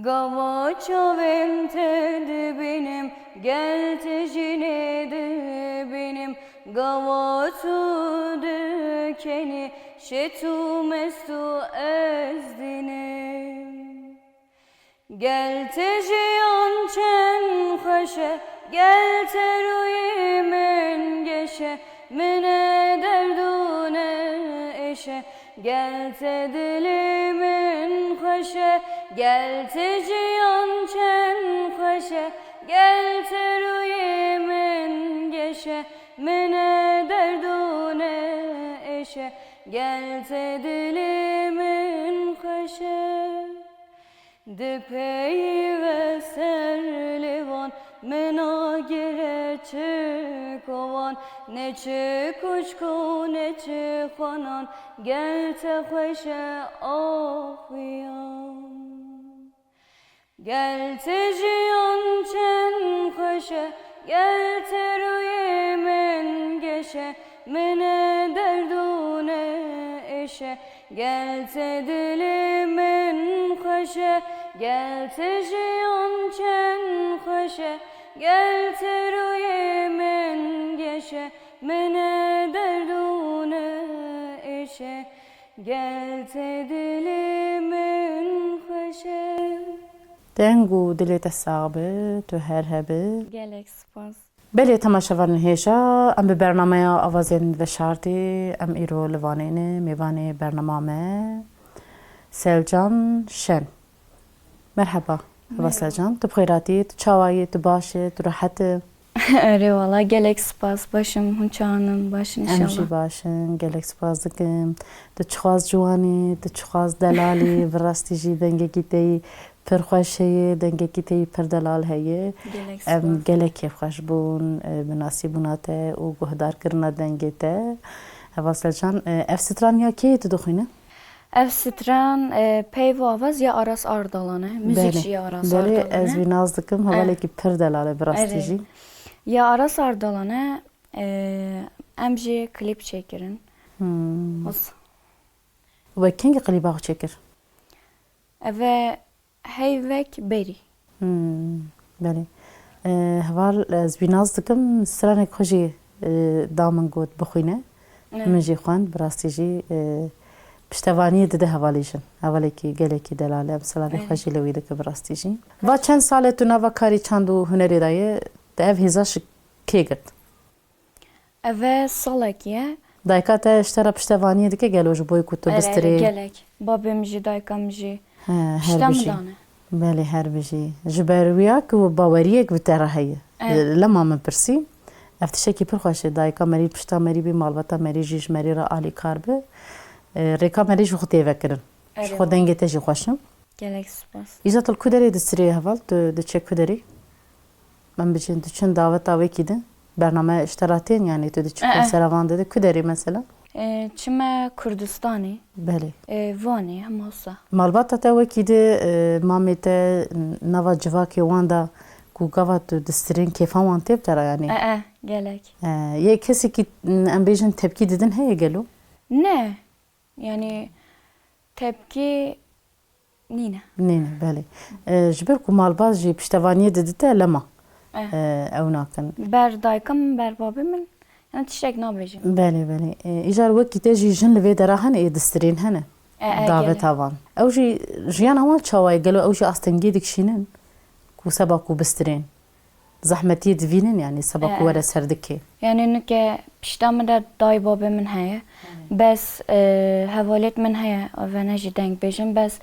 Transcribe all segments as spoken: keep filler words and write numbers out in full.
Gava çavên te dibînim, gel te jî nêdibînim, gava tu dikenî, şêt û mest û ez dînim. Gel te jiyan çend xweş e, gel te rûyê min geş e, min e derd û ne êş e. Gel te dilê min xweş e, gel te jiyan çend xweş e, gel te rûyê min geş e, min e derd û ne êş e, gel te dilê min xweş e. Dipeyive ser lêvan, min agire çi kovan, ne çi kuşk û ne çi xwanan, gel te xweş e axiyan. Gel te jiyan çend xweş e, gel te rûyê min geş e, min e derd û ne êş e. Gel te dilê min xweş e, gel te jiyan çend xweş e, gel te rûyê min geş e, min e derd û ne êş e. Gel te dilê min xweş e. Deng û dilê te sax be, tu her hebe. Gelek spas. Belê, temaşevanên hêja, em bi bernameya Avazên Veşartî, em îro li Wanê ne, mêvanê bernama me Selcan Şen. Merheba, heva Merheba. Selcan. Tu bi xêr hatî, tu çawa yî, tu baş î, tu rehet î? Erê wala, gelek spas, baş im, hûn çawan in, baş in Em înşallah. Jî baş in, gelek spas dikim. Tu çiqas ciwan î, tu çiqas delal î, bi rastî jî dengekî te yî pir xweş heye, dengekî te yî pir delal heye. Gelek Em spas. Gelek kêfxweş bûn, e, bi nasîbûna te û guhdarkirina dengê te. Heva Selcan, e, ev stran ya kê ye tu dixwîne? Ev stran, e, peyv û avaz ya Aras Ardalan e. Müzik Belê. Jî ya Aras Belê, Ardalan e. Ez wî nas dikim, hevalekî pir delal e bi rastî Erê. Jî. Ya Aras Ardalan e, e, em jî klîp çêkirin. Hmm. Wisa. We kengî klîba xwe çêkir? Ev e heyvek berî. Hmm, belê. E, heval, ez wî nas dikim, stranek xwe jî, e, da min got bixwîne. Evet. Min jî xwend, bi rastî jî, e, piştevaniyê dide hevalê jin. Hevalekî gelekî delal e, em silavê Evet. xwe jî li wî dike bi rastî jî. Va çend sal e tu nava karî çand û hunerê de ye, te ev hêza ji kê girt? Ev e salekî ye. Dayika te ji te re piştevaniyê dike gelo ji bo ku tu Erê, erê, bistirê? Gelek. Babê min jî, dayika min jî He, her pişta min bijî. Dane. Belê, her bijî. Ji ber wiya ku baweriyek bi te re heye. Evet. Lema min pirsî. Ev tiştekî pir xweş e. Dayika merî pişta merî bî, malbata merî jî ji merî re alîkar bi. E, rêka merî ji xwe tê vekirin. Erê. Ji xwe dengê te jî xweş in. Gelek spas. Îca tu li ku derê distirê heval? Tu diçe ku derê? Em bêjin, tu çin daveta wekî de? Bernameya ji te re tên, yanî tu diçî Ee. Konsera van de, de ku derê mesela? Ee, çime Kurdistanê. Belê. Ee, Vanê, hema wisa. Malbata te wekî de, e, mamê te nava civakê wan de ku gava tu distirên kêfa wan tê bi te re yanî? Ee, ee, gelek. Ee, yê kesekî, em bêjin, tepkî didin heye gelo? Ne. Yanî tepkî Nîne. Nîne, belê. E, ji ber ku malbat jî piştevaniyê didite lema, Eh. e, ew nakin. Ber dayika min, ber babê min, yani tiştek nabêjim. Belê, belê. E, îcar wekî te jî jin li vê dera hene, ê distirên hene. E, e, Daveta gelê. Van. Ew jî jiyana wan çawa ye? Gelo ew jî astengê dikişînin ku seba ku bistirên? Zehmetiyê divînin, yani seba ku Eh. were ser dikê. Yani nike pişta min de dayê babê min heye. Bes, e, hevalêt min heye, ve ne jî deng bêjim, bes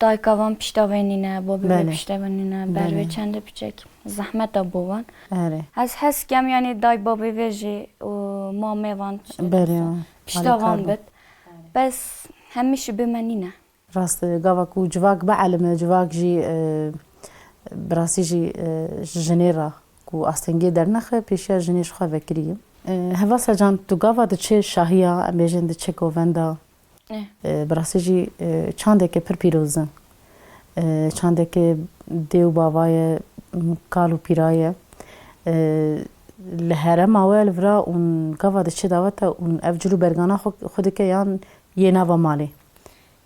dayka van pişta ve nîne, babê ve Belê. Pişta ve nîne, ber Belê. Ve çende piçek zehmet de bo van. Erê. Ez hes kem yani dayê babê ve jî û mamê van Berê, pişta alîkar van bû. Bit. Bes hemî şibê me nîne. Rast e, gava ku civak bielime, civak jî, e, bi rastî jî, e, ji jinê re ku astengê dernexe, pêşiya jinê ji xwe vekirî ye. E, Hevasa can, tu gava diçe şahiya, em bêjin diçe govenda, Eh. e, bi rastî jî, e, çandeke pir pîroz e. E, çandeke dê û bava ye, m, kal û pîra ye. E, li herêma we li vira û gava diçe daveta û ev cil û bergana xwe, xwe dike yan yê nava malê?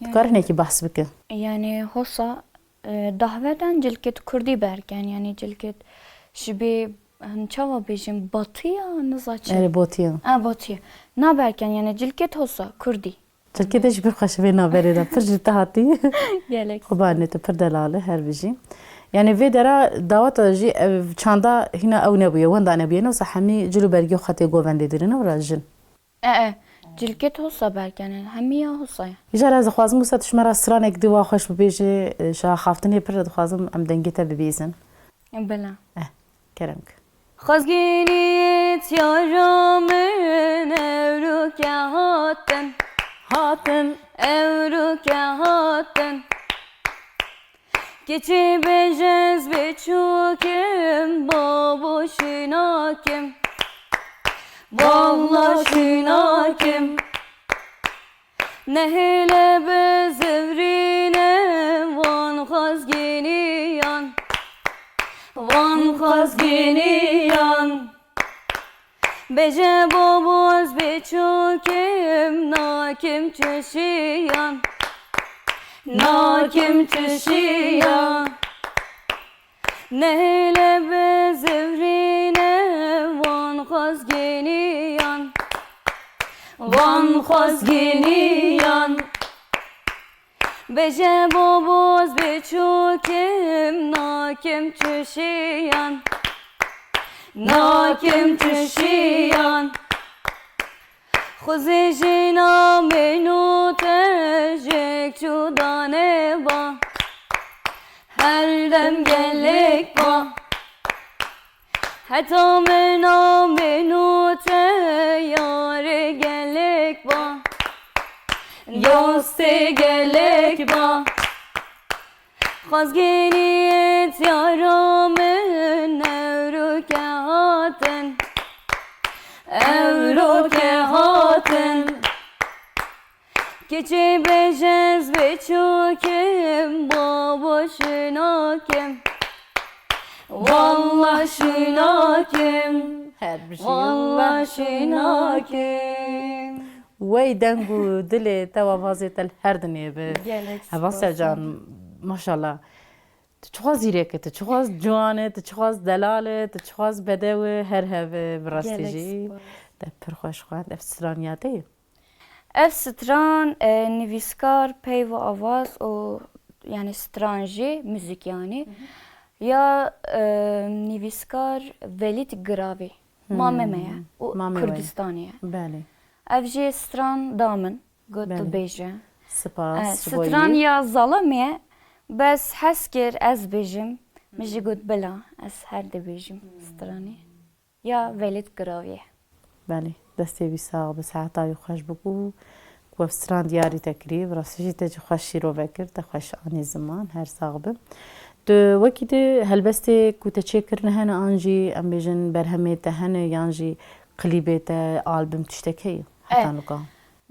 Dikare hinekî behs bike? Yani hosa, e, dahveden cilkêt kurdî berken, yanî cilkêt ji bê, hin çawa bêjin, batî ya, niza çi? Erê, batî ya. A, batî ya. Na berken, yanî cilkêt hosa, kurdî. Cilkê te jî pir xweş e vê navberê de. Pir ji te hatî. Gelek. Xwe bianê, tu pir delal e, her bijî. Yanî vê dera daweta jî ev çanda hîna ew nebûye, wenda nebûye. Ne wisa hemî cil û bergê xwe tê govendê dirîne û ra jin. E, e. Cilkê tu hosa berkene. Hemî ya hosa ye. Îcar ez dixwazim wisa tu ji me re stranek di wa xweş bibêje, e, ji axaftinê pir dixwazim em dengê te bibîzin. Bila. Eh, kerem ki. Xwezgînî diyara min ewroke hatin. Hatin. Ewroke hatin. Keçî bêje ez biçûk im, babo şînak im. Wallah şînak im. Nehêle bizivrîne van xwezgîniyan. Van xwezgîniyan. Bêje babo ez biçûk im, nakim çişiyan. Nakim çişiyan. Nehêle bizivrîne van xwezgîniyan. Van xwezgîniyan. Bêje babo ez biçûk im, nakim çişiyan. Nakim çişiyan. Xwezê jina min û te jêk cuda neba. Her dem gelek ba. Heta min a min û te yarê gelek ba. Dostê gelek ba. Xwezgînî diyara min ewroke hatin. Ewroke hatin. Keçê bêje ez biçûk im, babo şînak im. Wallah şînak im. Her bijî. Wallah şînak im. Wey deng û dilê te û avazê te li her dinê bi. Gelek spas. Hevase can, maşallah. Tu çiqas zîrek î, tu çiqas ciwan î, tu çiqas delal î, tu çiqas bedew î, her hev î bi rastî jî. Gelek spas. Te pir xweş xwend, ev straniya te ye? Ev stran, e, nivîskar Peyvo Avaz û, yanî stran jî, muzîk yanî, ya, e, nivîskar Velît Giravî, mamê me ye û Kurdistanî ye. Belê. Ev jî stran da min, got tu bêje. Spas. E, ji bo stran ya zalim ye, bes hez kir ez bêjim, min jî got bila, ez her dibêjim stranê. Ya Velît Giravî ye. Belê, destê wî sax be, seheta wî xweş be ku, ku ev stran diyarî te kirî, bi rastî jî te jî xweş şîrove kir, te xweş anî ziman, her sax be. Tu wekî tu helbestê ku te çêkirine hene an jî, em bêjin, berhemê te hene yan jî klîbê te, album tiştek heye heta nika?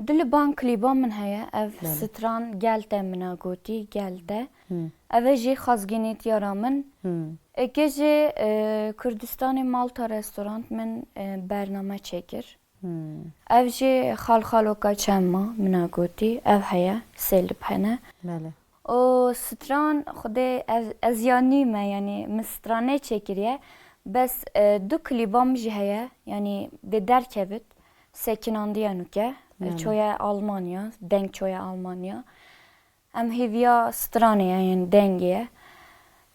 Di li ban klîba min heye, ev stran Gel Te min a gotî, Gel Te. Ev e jî xwezgînî diyara min. Eke jî, e, Kurdistanê Malta Restorant min, e, bername çêkir. Ev jî Xal Xaloka Çema min a gotî. Ev heye, sê lib hene. Belê. Û stran xwedê ez, ez ya nî me, yanî min stran nêçêkiriye. Bes, e, du klîba min jî heye, yanî dê derkevit, sekinandiye nuke, e, çoye Almanya, deng çoye Almanya. Em hêviya stranê ye, yên dengê ye.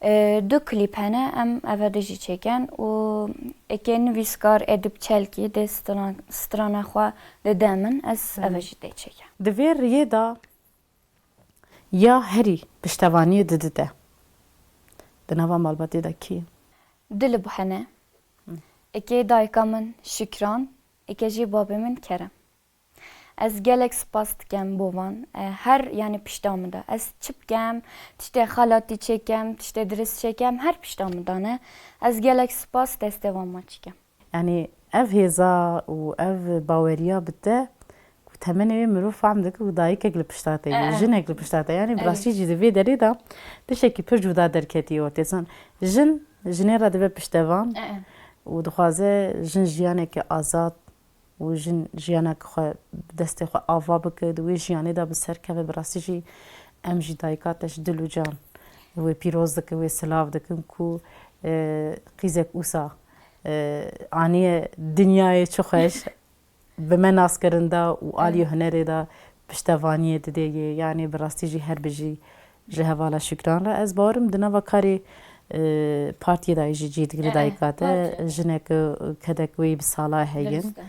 E, du klîp hene, em eve de jî çêken û eke nivîskar Edîp Çelkî dê stran-, strana xwe dide min, ez eve jî dê çêkem. Di vê riyê de ya herî piştevaniyê didide, di nava malbatê de kî ye? Du lib hene. Eke dayika min Şikran, eke jî babê min Kerem. Ez gelek spas dikem bo van. E, her, yanî pişta min de. Ez çi bikem, tiştê xelatî çêkem, tiştê dirist çêkem, her pişta min de ne. Ez gelek spas destê van ma çikem. Yanî ev hêza û ev baweriya bi te ku temenê wê mirov fehm dike ku dayikek li pişta te ye, jinek li pişta te ye. Yanî bi rastî jî di vê derê de tiştekî pir cuda derketiye ortê. San jin, jinê re dibe piştevan û dixwaze jin jiyaneke azad û jin jiyaneke xwe bi destê xwe ava bike, di wê jiyanê de bi ser keve, bi rastî jî em jî dayika te ji dil û can Wê pîroz dikin, wê silav dikin ku, e, qîzek wisa, e, aniye dinyayê çi xweş, bi me naskirin da û aliyê hunerê de piştevaniyê didê yê. Yanî bi rastî jî her bijî ji hevala Şükran re. Ez bawerim di nava karê, e, partiyê de jî cî digire. E, e, dayika te, partiyê de. Jineke kedek wê bi sala heyin. Dirist e.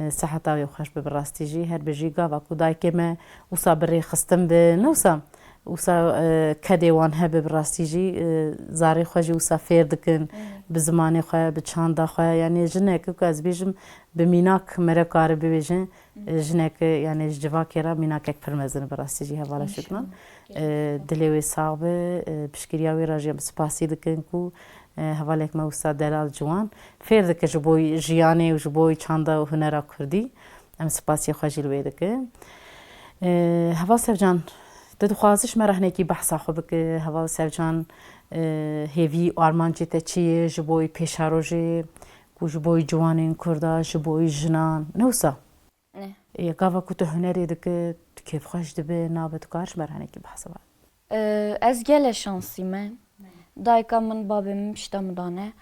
E, seheta wê xweş bi, bi rastî jî her bijî gava ku dayikê me wisa bi rêxistin bi, ne wisa, wisa, e, kedê wan hebe bi rastî jî, e, zarê xwe jî wisa fêr dikin, bi zimanê xwe, bi çanda xwe, yanî jinek ku ez bêjim bi mînak mere kare bibêjin, e, jinek, e, yanî ji civakê re mînakek pir mezin bi rastî jî hevala Şükran. E, dilê wê sax be, e, piştgiriya wê re jî em spasî dikin ku, e, hevalek me wisa delal ciwan fêr dike ji bo jiyanê û ji bo çanda û hunera kurdî. Em spasiyê xwe jî li wê dikin. E, Heval Sevcan, tu dixwazî ji me re hinekî behsa xwe bike? Heval Sevcan, e, hêvî û armancê te çi ye ji bo pêşerojê ku ji bo ciwanên kurda, ji bo jinan? Ne wisa? Ne. Ê, gava ku tu hunerê dike, tu kêfxweş dibe, nabe, tu kar ji me re hinekî behsa bike? Ee, ez gele şansî me. Dayika min, babê min pişta min dane.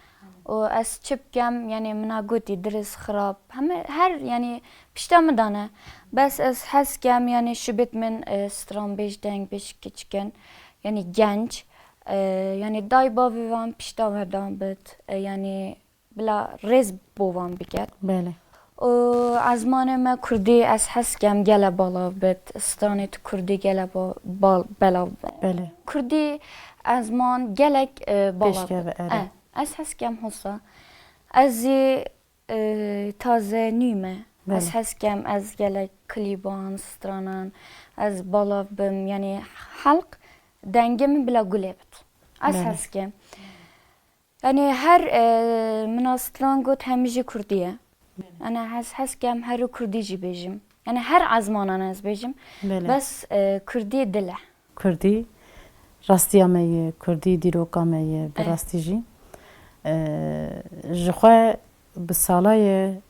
Û ez çi bikem, yanî mina gotî dirist, xirab, heme her, yanî pişta min dane. Bes ez hez kem, yanî şibit min, e, stranbêj, dengbêj kiçik in, yanî genc. E, yanî dayê bavê wan pişta we dan bit. E, yanî bila rêz bo wan biket. Belê. Û ezmanê me kurdî, ez hez kem gele balav bit, stranê tu kurdî gele ba-, bal-, belav bit. Belê. Kurdî ezman gelek, e, balav bit. Pêşkeve, erê. E, ez hez kem hosa. Ez jî, e, taze nû me. Belê. Ez hez kem ez gelek klîban, stranan, ez balav bim, yanî helq dengê min bila gulê bit. Ez Belê. hez kem. Yanî her, e, mina stran got hemî jî kurdî ye. Belê. Yanî hez, hez kem her û kurdî jî bêjim. Yanî her ezmanan ez bêjim. Belê. Bes, e, kurdî dil e. Kurdî rastiya me ye, kurdî dîroka me ye, bi Eh. rastî jî. E, ji xwe bi sala ye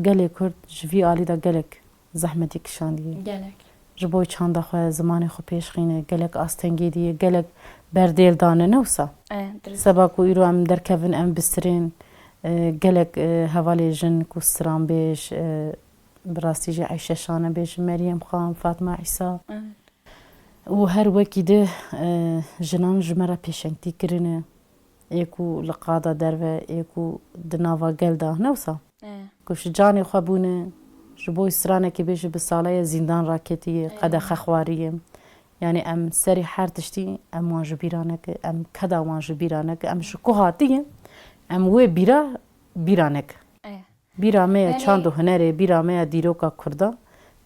gelê Kurd ji vî alî de gelek zehmetî kişandiye. Gelek. Ji bo çanda xwe, zimanê xwe pêş xîne, gelek astengê diye, gelek berdêl dane, ne wisa? E, dirist. Seba ku îro em derkevin, em bistirên, e, gelek, e, hevalê jin ku stranbêj, e, bi rastî jî Eyşe Şanebêj, Meryem Xan, Fatma Îsa. Evet. Û her wekî di, e, jinan ji me re pêşengtî kirine, ê ku li qada derve, ê ku di nava gel de, ne wisa? E. Ku ji canê xwe bûne, ji bo stranekê bêje bi sala ye zîndan raketiye, E. qedexe xwariye. Yanî em serê her tiştî em wan ji bîra neke, em keda wan ji bîra neke, em ji ku hatiye, em wê bîra, bîra neke. E. Bîra me ye Belê. çand û hunerê, bîra me ye dîroka Kurda,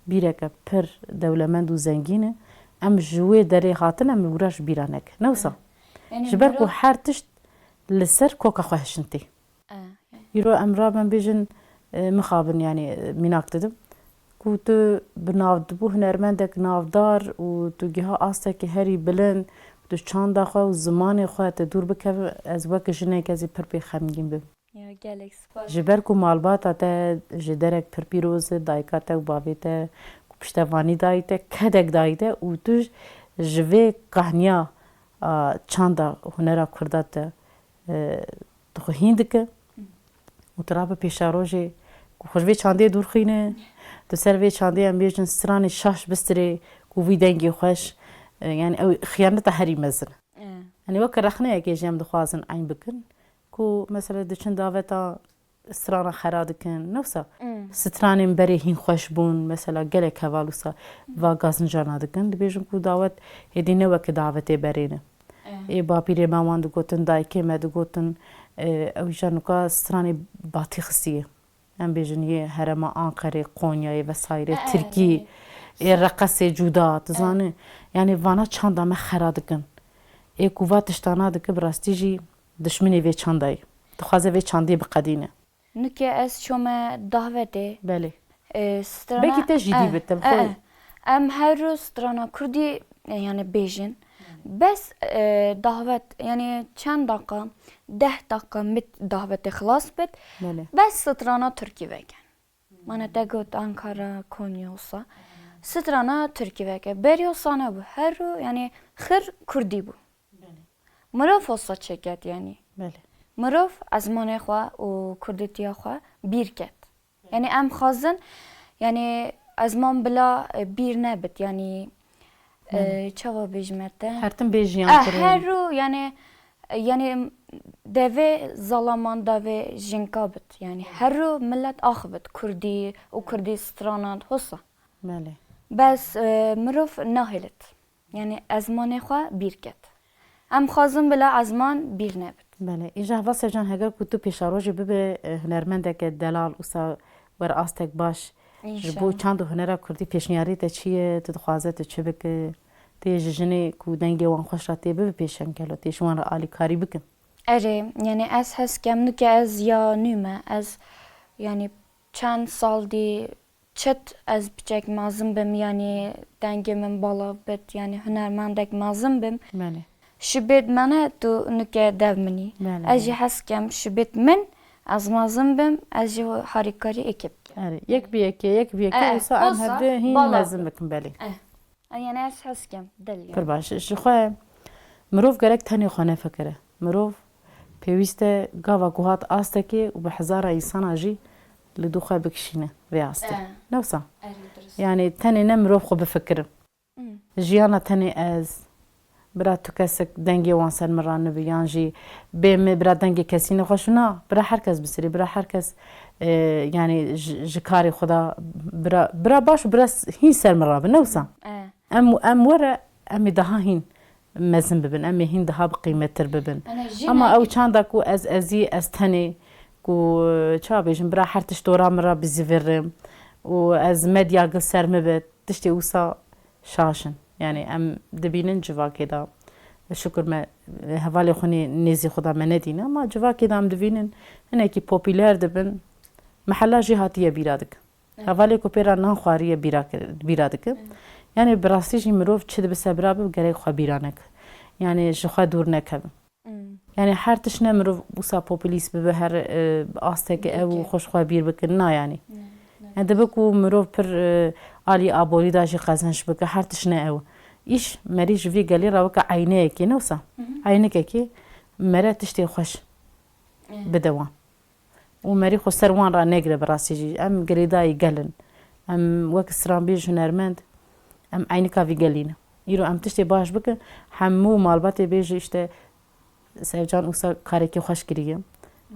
bîreke pir dewlemend û zengîn e. Em ji wê derê hatin, em li wira ji bîra neke. Ne wisa? E. Yanî Ji ber ku mirov her tişt li ser koka xwe hişintî. E, e. Îro em raben bêjin, e, mixabin, yanî, e, mînak didim. Ku tu bi nav, tu bû hunermendek navdar û tu giha astekî herî bilind, tu çanda xwe û zimanê xwe te dûr bikeve, ez wek jinek ez ê pir pê xemgîn bim. Ya, gelek spas. Ji ber ku malbata te ji derek pir pîroz e, dayika te û bavê te ku piştevanî dayî te, kedek dayî te û tu ji vê kahniya, a, çanda hunera kurda te, e, tu xwe hîn dike û tu rabe pêşerojê ku xwe ji vê çandê dûr xîne, tu ser vê çandê em bêjin stranê şaş bistirê ku vî dengê xweş, e, yani ew xiyaneta herî mezin e. E. Yani weke rexneyekê jî em dixwazin eyn bikin. Ku mesela diçin daveta strana xera dikin, ne wisa Mm. stranên berê hîn xweş bûn, mesela gelek heval wisa va gazincana dikin, dibêjin ku dawet hêdî ne weke davetê berê ne. Eh. Ê bapîrê me wan digotin, dayikê me digotin, e, ew îja nuka stranê batî xistiye. Em bêjin yê herêma Anqerê, Qonyayê vesaire, Eh, eh, Tirkî, eh. ê Reqesê cuda, tu Eh. zanî. Yani vana çanda me xera dikin. Ê ku va tiştana dike, bi rastî jî dişminê vê çanda ye. Dixwaze vê çandê biqedîne. Nike ez çome davetê. Belê. E, strana, Belkî te jî e, dî bi te bi e, xwe. e. Em her roz strana kurdî, e, yani bêjin. Bes, e, davet, yani çend dakika, deh dakika mit davetê xilas bit. Belê. Bes strana tirkî veke. Mana te got Ankara, Konya olsa. Strana tirkî veke. Berî olsa nebû. Her ro, yani xir kurdî bû. Mirov hosa çêket, yanî. Belê. Mirov ezmanê xwe û kurdîtiya xwe bîr ket. Yanî em xwazin, yanî ezman bila, e, bîr nebit, yanî, e, Belê. çawa bêjime te? Her tim bê jiyan Eh, kurê. her ru, yanî, yanî devê zalaman devê jinka bit. Yanî her ru millet axivit, kurdî û kurdî stranan hosa. Belê. Bes, e, mirov nahêlit. Yanî ezmanê xwe bîr ket. Em xwazin bila ezman bîr nebit. Belê. Îja Heval Sevcan, heger ku tu pêşarojê bibe, e, hunermendeke delal, wisa wer astek baş, ji bo İnşallah. çand û hunera kurdî pêşniyarî te çi ye? Tu dixwaze tu çi bike? Tê ji jinê ku dengê wan xweş ra tê bibe pêşengelo, tê ji wan re alîkarî bikin? Erê, yanî ez hez kem nuke ez ya nû me, ez, yanî çend sal dî çit ez piçek mezin bim, yanî dengê min bala bit, yanî hunermendek mezin bim. Belê. Şibêt me ne tu nuke dev min î. Belê, Ez jî belê. hez kem şibêt min, ez mezin bim, ez jî harîkarî eke bikim. Erê, yek bi yekê, yek bi yekê, Eh, wisa em wisa hevdê hîn bala mezin bim. bikin, belê. Eh. Ay, yanî ez hez kem, del yanî. Pir baş. Ji xwe mirov gerek tenê xwe nefikire. Mirov pêwîst e gava ku hat astekê û bi hezara însana jî li dû xwe bikişîne vê astê. Eh. Ne wisa? Erê, dirist. Yanî tenê ne mirov xwe bifikirim. Hmm. Jiyana tenê ez, bira tu kesek dengê wan ser min ra nibi, yan jî bê min bira dengê kesî nexweş û na, bira her kes bisirî, bira her kes, e, yanî ji, ji karê xwe da bira, bira baş û bira s-, hîn ser min rabi, ne wisa? Eh. Em, em were, em ê daha hîn mezin bibin, em ê hîn daha bi qîmettir bibin. Ana jî Ama ne- ew çanda ku ez ezî, ez tenê, ku, e, ça bêjim, bira her tişt dora min re bizîvirim û ez medya gil ser min be, tiştê wisa şaş in. Yanî em dibînin civakê de, şukur me, e, hevalê xwe nê-, nêzî xwe de me nedîne, ama civakê de em dibînin hinekî popûler dibin, mehela jî hatiye bîra dikin. Evet. Hevalê ku pê re nan xwariye bîra kir-, bîra dikin. Evet. Yanî bi rastî jî mirov çi dibe sebira bibe gerek xwe bîra neke. Yanî ji xwe dûr nekeve. Hmm. Yanî her tişt ne mirov wisa populîst bibe, her, e, asteke ew Bike. xwe ji xwe bîr bikin. Na yanî. Ne, ne. Yanî dibe ku mirov pir, e, alî aborî de jî qezenç bike, her tişt ne ew. Îş merî ji vî gelî re weke eyneyekê ne wisa. Hı hı. Eynekekê mere tiştê xweş Evet. bide wan. û merî xwe ser wan re negire, bi rastî jî. Em girêdayî gel in. Em wek stranbêj, hunermend, em eynika vî gelî ne. Îro em tiştê baş bikin, hemû malbatê bêje, îşte, Sevcan wisa karekî xweş kiriye.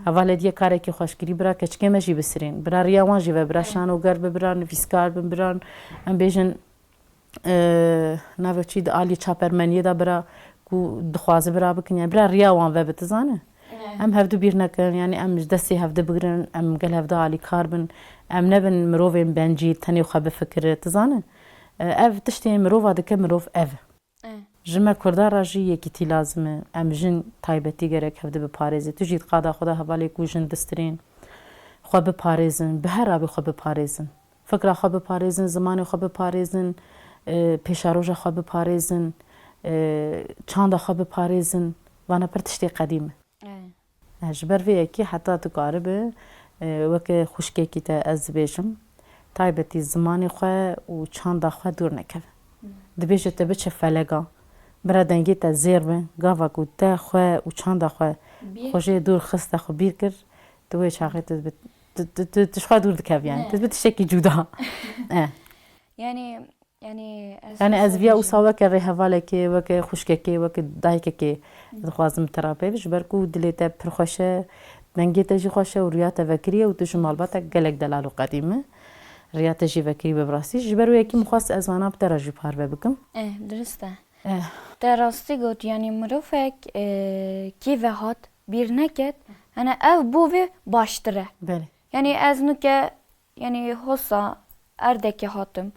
Hevalê diye karekî xweş kirî, bira keçikê me jî bisirên. Bira riya wan jî ve, bira şanoger bi, bira nivîskar bin, bira em bêjin, e, navê çî di alî çapermeniyê de bira ku dixwaze bira bikin, yani bira riya wan vebe, tu zane? Evet. Em hevdu bîr nekin, yani em ji destê hevdu bigirin, em gel hevdu alîkar bin, em nebin mirovên bencî, tenê xwe bifikire, tu zane? E, ev tiştê mirova dike mirov ev. Evet. Ji me Kurda re jî yekîtî lazim e. Em jin taybetî gerek hevdu biparêzin. Tu jî di qada xwe de hevalê ku jin distirên, xwe biparêzin, bi her avê xwe biparêzin. Fikra xwe biparêzin, zimanê xwe biparêzin, e, pêşeroja xwe biparêzin, e, çanda xwe biparêzin. Vana pir tiştê qedîm e. Ê. E, ji ber vê yekê heta tu karibe, e, weke xwişkekî te ez dibêjim, taybetî zimanê xwe û çanda xwe dûr nekeve. Hmm. Dibêje te biçe felega, bira dengê te zêr be, gava ku te xwe û çanda xwe Bîr. xwe jê dûr xiste, xwe bîr kir, tu wê çaxê tu bi, tu, tu, tu, tu ji xwe dûr dikevî, yani. Ne. Tu bi tiştekî cuda. E. Yani, yani ez Yani ez mesela viya bêjim. wisa weke rêhevalekê, weke xwişkekê, weke dayikekê Hı. dixwazim te re pê, ji ber ku dilê te pir xweş e, dengê te jî xweş e û riya te vekirî ye û tu ji malbatek gelek delal û qedîm e. Riya te jî vekirî be bi rastî. Ji ber wê yekî min xwest ez vana bi te re jî parve bikim. Eh, dirist e. Eh. Te rastî got, yani mirovek, e, kî ve hat, bîr neket, hene ev bo vê baştir e. Belê. Yani ez nuke, yani hosa erdekê hatim.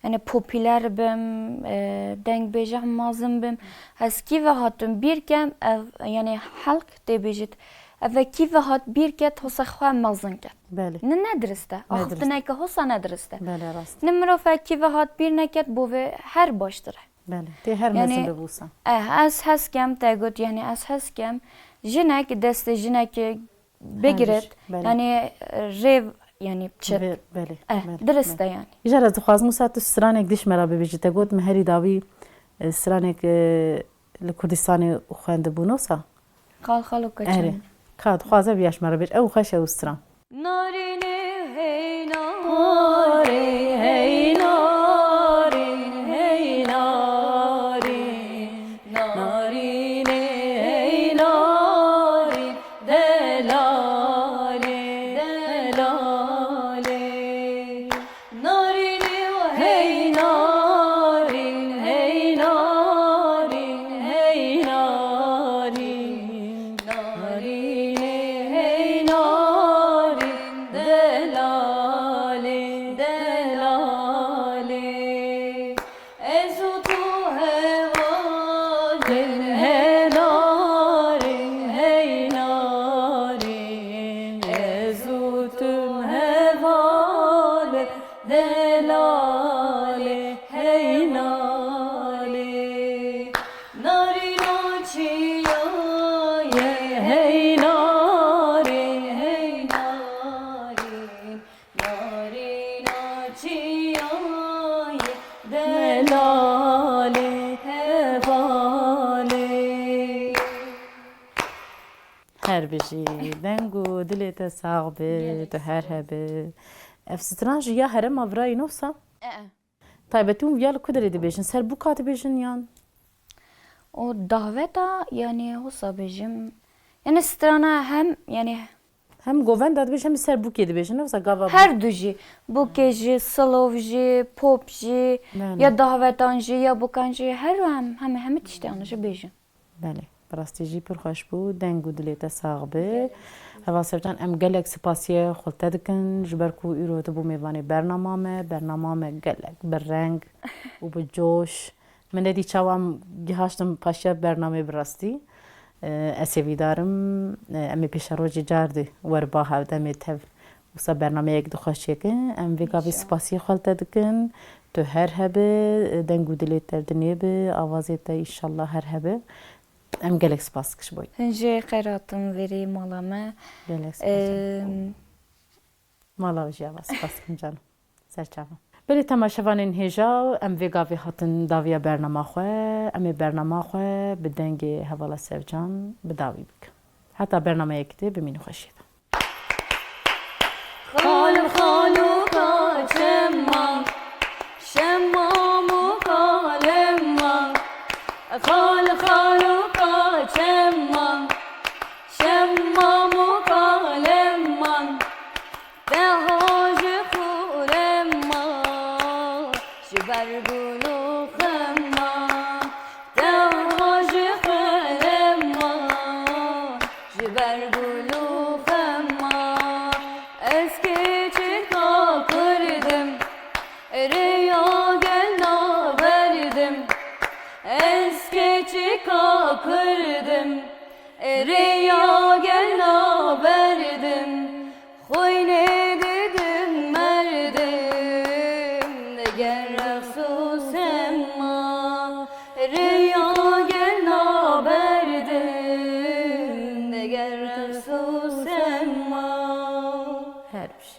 Yani popüler bim, e, dengbêje mezin bim. Ez kî ve hatim bîr kem, ev, yani halk tê bêjit. Ev kî ve hat bîr ket, hosa xwe mezin ket. Belê. Ne, ne dirist e. Ne dirist. Axiftineke hosa ne dirist e. Belê, rast. Ne mirovek kî ve hat bîr neket, bo vê her baştir e. Belê. Tê her Yani, mezin bibûsa. eh, ez hez kem te got, yani ez hez kem jinek destê jinekê bigirit, Hemîş, belê. yani, rêv, yani, çit. Be-, belê, Eh, belê, dirist e, belê. yani. Îcar ez dixwazim wisa tu stranek dîş me re bibêjî. Te got me herî dawî, e, stranek, e, li Kurdistanê xwendibûn wisa. Xal xal û keçan. Erê. Ka dixwaze bi ya ji me re bêj. Ew xweş e û stran. Narînê hey narîn, hey narîn, hey narîn. Narînê hey narîn, delalê, delalê. Narînê hey narîn, hey narîn, hey narîn. Narînê hey narîn, delalê, delalê. Ez û tu hevalên, hey narîn, hey narîn. Ez û tu hevalên, delalê, hey nalê. Narîna çiya ye, hey narîn, hey narîn. Narîna çiya ye, delalê, hevalê. Her bijî, deng û dilê te sax be, tu her hebe. Ev stran jî ya herêma virayî ne wisa? E-e. Taybetî hûn viya li ku derê dibêjin? Ser bûka dibêjin yan? O daveta, yanî wisa bêjim. Yanî strana hem, yanî Hem govenda dibêjin hem ser bûkê dibêjin, ne wisa gava bûk. Her du jî. Bûkê jî, silov jî, pop jî, Belê. Ya davetan jî, ya bûkan jî, her hem, heme, heme tiştê an jî bêjin. Belê, bi rastî jî pir xweş bû, deng û dilê te sax be. Heval Sevcan, em gelek spasiye xwe li te dikin, ji ber ku îro tu bû mêvanê bernama me, bernama me gelek bi reng û bi coş. Min nedî çawa em gihaştin paşiya bernameyê bi rastî. E, ez hêvîdar im, e, em ê pêşerojê car dî weriba hev demê tev wisa bernameyek di xweş çêkin. Em vê gavê spasiyê xwe li te dikin. Tu her hebe, e, deng û dilê te dinê bi, avazê te înşallah her hebe. Em gelek spas dikin ji bo. Hûn jî xêr hatin vêrê mala me. Gelek spas. Mala we jî ava spas dikim canim. Ser çavan. Belê temaşevanên hêja, em vê gavê hatin dawiya bernama xwe. Em ê bernama xwe bi dengê hevala Sevcan bi dawî bikin. Heta bernameyek dê bimînin xweşiyê de. Xal xaloka çemma, şemma moka lemma. Xal xaloka çemma, şemma moka lemma. Teha ji xurema, ji ber gul û xema. Teha ji xurema, ji ber gul û xema. Ez keçika Kurd im, rêya gel naberdim. Ez keçika Kurd im, rêya gel naberdim. Xwînê didim merdim, diger reqs û sema. Rêya gel naberdim, diger reqs û sema. Her bijî.